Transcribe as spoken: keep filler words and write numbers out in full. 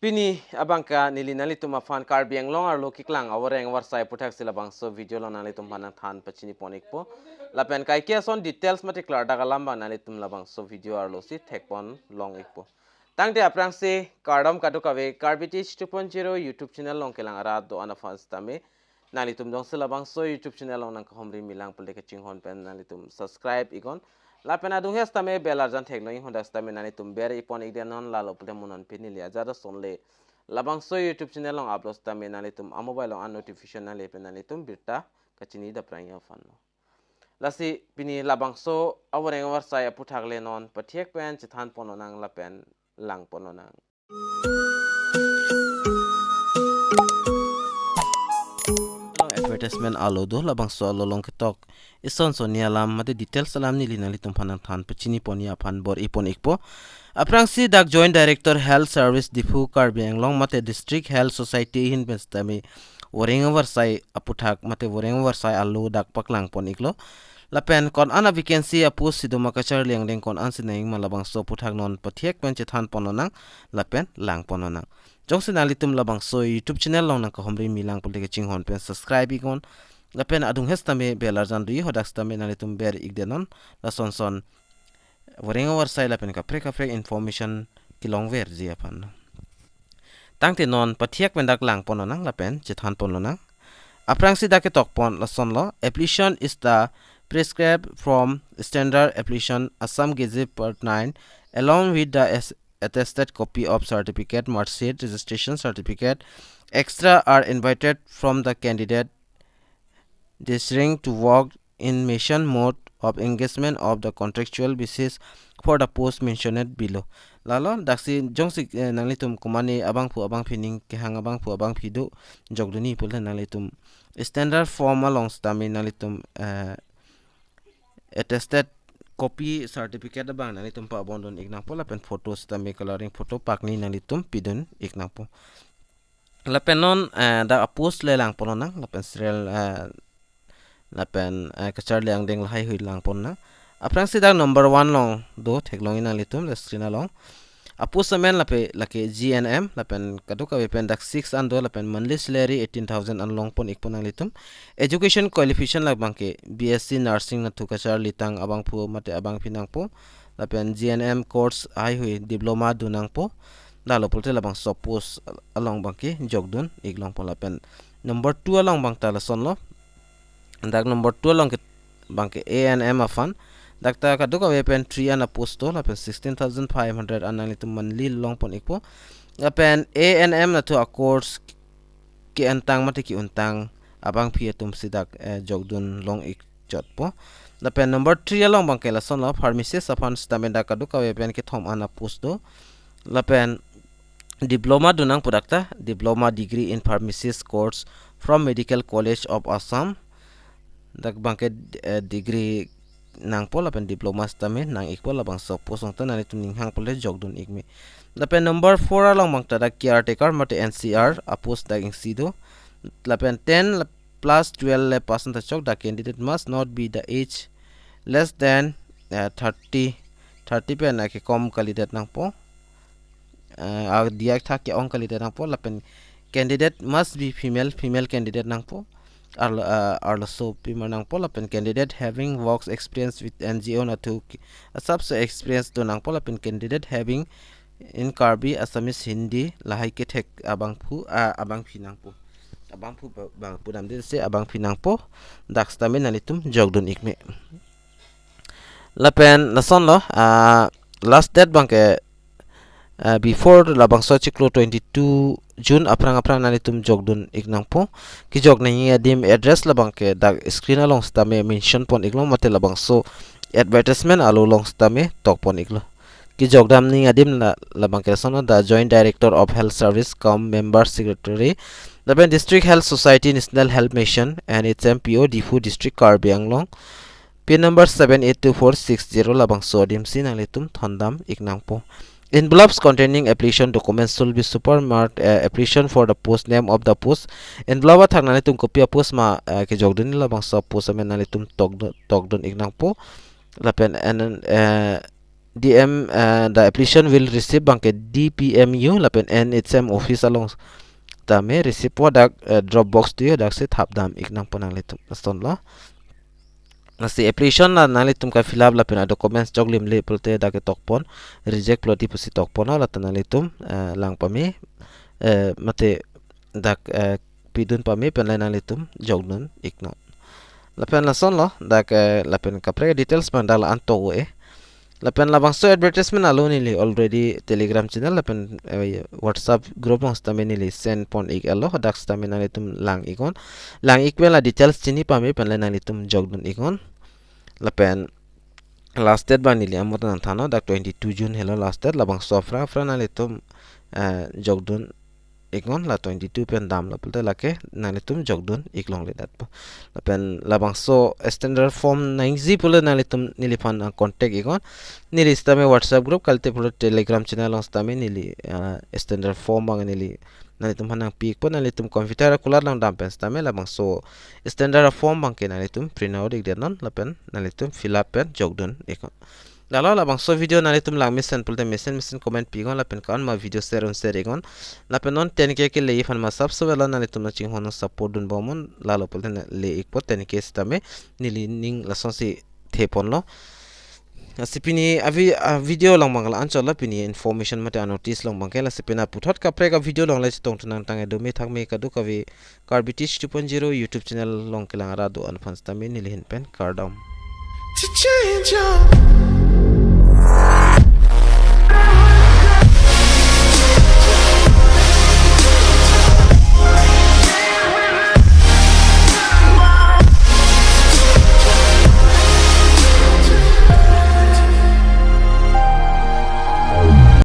Pini abangke neli nanglitum aphan Karbi Anglong arlo keklang avoreng avarsai aputhaksi labangso video along nanglitum aphan nangthan pachini pon ikpo. Lapen kaike ason details mate klardak alam abang nanglitum labangso video arlosi thekpon long ikpo. Tangte aphrangsi kardom kadokave Karbi Teach two point zero YouTube channel along kelang arat do-an aphan sitame nanglitum jongsi labangso YouTube channel along nangkahumri milang pulote kachinghon pen nanglitum subscribe iknon. Lapen adung he sitame bell arjan theklong iknon, dak sitame nanglitum ber ipon ikdet non, lalo pulote mo non pini neli ajat asonle labangso YouTube channel along upload sitame nanglitum amobile along an notification nangle pen nanglitum birta kachini daprang aphan lo. Lasi pini labangso avoreng avarsai aputhak le non pathek pen chethan pon lonang lapen lang pon lonang. Along advertisement alo do, labangso alo along ketok ison sonni alam mate details alam neli nanglitum aphan nangthan pachini pon aphan bor ipon ikpo. Aphrangsi dak Joint Director Health Service Diphu Karbi Anglong mate District Health Society ahin pen sitame voreng avarsai aputhak mate voreng avarsai alo dak paklang pon iklo. Lapen ko-an a vacancy apost si do ma, kacharli angdeng ko-an si nangji ma, labangso aputhak non pathek pen chethan pon lonang lapen lang pon lonang. Jongsi nanglitum labangso YouTube channel along nangkahumri milang pulote kachinghon pen subscribe iknon. Lapen adung he sitame bell arjan do iknon, dak sitame nanglitum ber ikdet non, lason son voreng avarsai lapen kaprek kaprek information kelongverji aphan. Tangte non pathek pen dak lang pon lonang lapen chethan pon lonang. Aphrangsi dak ketok pon lason lo: Application is the prescribed from standard application Assam Gazette part nine along with the as-, attested copy of certificate, mark sheet, registration certificate, extra are invited from the candidate desiring to work in mission mode of engagement of the contractual basis for the post mentioned below. Lalo daksi jongsi, eh, nanglitum komane abangphu abangphi ning kehang abangphu abangphi do jokdunji pulote nanglitum standard form along sitame nanglitum, eh, attested copy certificate abang nanglitum pabondun iknangpo lapen photo sitame coloring photo pakni nanglitum pidun iknangpo. Lapen non, eh, dak apost le lang pon lonang lapen serial, eh, lapen, eh, kacharli angdeng lahaihui lang pon nang. Aphrangsi dak number one along do, theklong iknon nanglitum le screen along. Apost amen lapen lake G N M lapen kadokave pen dak six an do lapen monthly salary eighteen thousand an long pon ikpo nanglitum. Education qualification labangke B S C nursing nathu kacharlitang abangphu mate abangphi nangpo. Lapen G N M course haihui diploma do nangpo. Lalo pulote labangso post along abangke jokdun iklongpo. Lapen number two along abang ta lason lo. Dak number two along ke abangke A N M aphan. Dak ta kadokave pen three an apost do lapen sixteen thousand five hundred an nanglitum monthly long pon ikpo. Lapen A N M nathu a course ke-entang mate ke-untang abangphi atum si dak, eh, jokdun long ikchotpo. Lapen number three along abangke lason lo: pharmacist aphan sitame dak kadokave pen kethom an apost do. Lapen diploma do nangpo dak ta, diploma degree in pharmacist course from Medical College of Assam. Dak abangke, eh, degree nangpo lapen diploma sitame nang ikpo, labangso post along ta nanglitum ning hang pulote jokdun ikme. Lapen number four along abang ta dak caretaker mate N C R apost dak isi do. Lapen ten la-, plus twelve le pass an ta chok, the candidate must not be the age less than, eh, thirty, thirty pen akekom kalidet nangpo. Eh, adiya thak ke-ong kalidet nangpo. Lapen candidate must be female, female candidate nangpo. Arlo, eh, arloso pima nangpo. Lapen candidate having works experience with N G O nathu ki-, asapso experience do nangpo. Lapen candidate having in Karbi, Assamese, Hindi lahai kethek abangphu, ah, abangphi nangpo. Abangphu ba-, bang pudamde se abangphi nangpo. Dak sitame nanglitum jokdun ikme. Lapen lason lo, ah, last date abangke, ah, before labangso achiklo twenty-two June aphrang aphrang nanglitum jokdun iknangpo. Kejok nangji adim address labangke dak screen along sitame mention pon iklo mate labangso advertisement alo along sitame tok pon iklo. Kejok dam nangji adim la, labangke lason lo: the Joint Director of Health Service cum Member Secretary, lapen District Health Society, National Health Mission and its M P O, Diphu District, Karbi Anglong. Pin number seven eight two four six zero, labangso adim si nanglitum thondam iknangpo. Envelopes containing application documents should be supermarked, uh, application for the post, name of the post. Envelope athak nanglitum kopi apost ma, uh, kejokdun, labangso post amen nanglitum tokdun, tokdun iknangpo. Lapen en, uh, D M, eh, the application will receive abangke D P M U lapen N H M office along tame receive po, dak, eh, drop box do yo, dak si thapdam ik nangpo nanglitum. Lasonlo. Lasi application la nanglitum ka fill up lapen a documents joklimle pulote dak ke tokpon, reject pulote pusi tokpon, la ta nanglitum, eh, lang pame, eh, mate dak, eh, pidun pame pen la nanglitum jokdun iknon. Lapen lasonlo, dak, eh, lapen kaprek details abang dak la-an tok-o eh. Lapen labangso advertisement alo neli already Telegram channel lapen, eh, WhatsApp group along sitame neli send pon ik-etlo, dak sitame nanglitum lang iknon. Lang ik pen la details chini pame pen la nanglitum jokdun iknon. Lapen last date abang neli amot nangthannon, dak twenty-two June helo last date, labangso aphra aphra nanglitum, eh, jokdun iknon, la twenty-two pen damlo pulote lake nanglitum jokdun ik longledetpo. Lapen labangso standard form nangji pulote nanglitum neliphan, ah, contact iknon. Neli sitame WhatsApp group kalite pulote Telegram channel along sitame neli, ah, standard form abang neli nanglitum aphan nangpi ikpo, nanglitum computer akulat along dam pen sitame labangso standard form abangke nanglitum print out ikdetnon lapen nanglitum fill up pen jokdun iknon. Lalo labangso video nanglitum lang mesen pulote mesen mesen comment pi iknon lapen ko-an ma video share un share iknon. Lapen non ten K keleji aphan ma sapso velo, nanglitum nangchinghon support dunbomnon, lalo pulote nang le ikpo, ten K sitame neli ning lasonsi theponlo. Lasi pini avi-, a video along abang la-an chotlo, pini information mate a notice along abangke. Lasi pini puthot kaprek a video along le chetongthu nangtang, eh, dome thakme kadokave Karbi Teach two point zero YouTube channel along kelang arat do-an aphan sitame neli ahin pen kardom. To change up.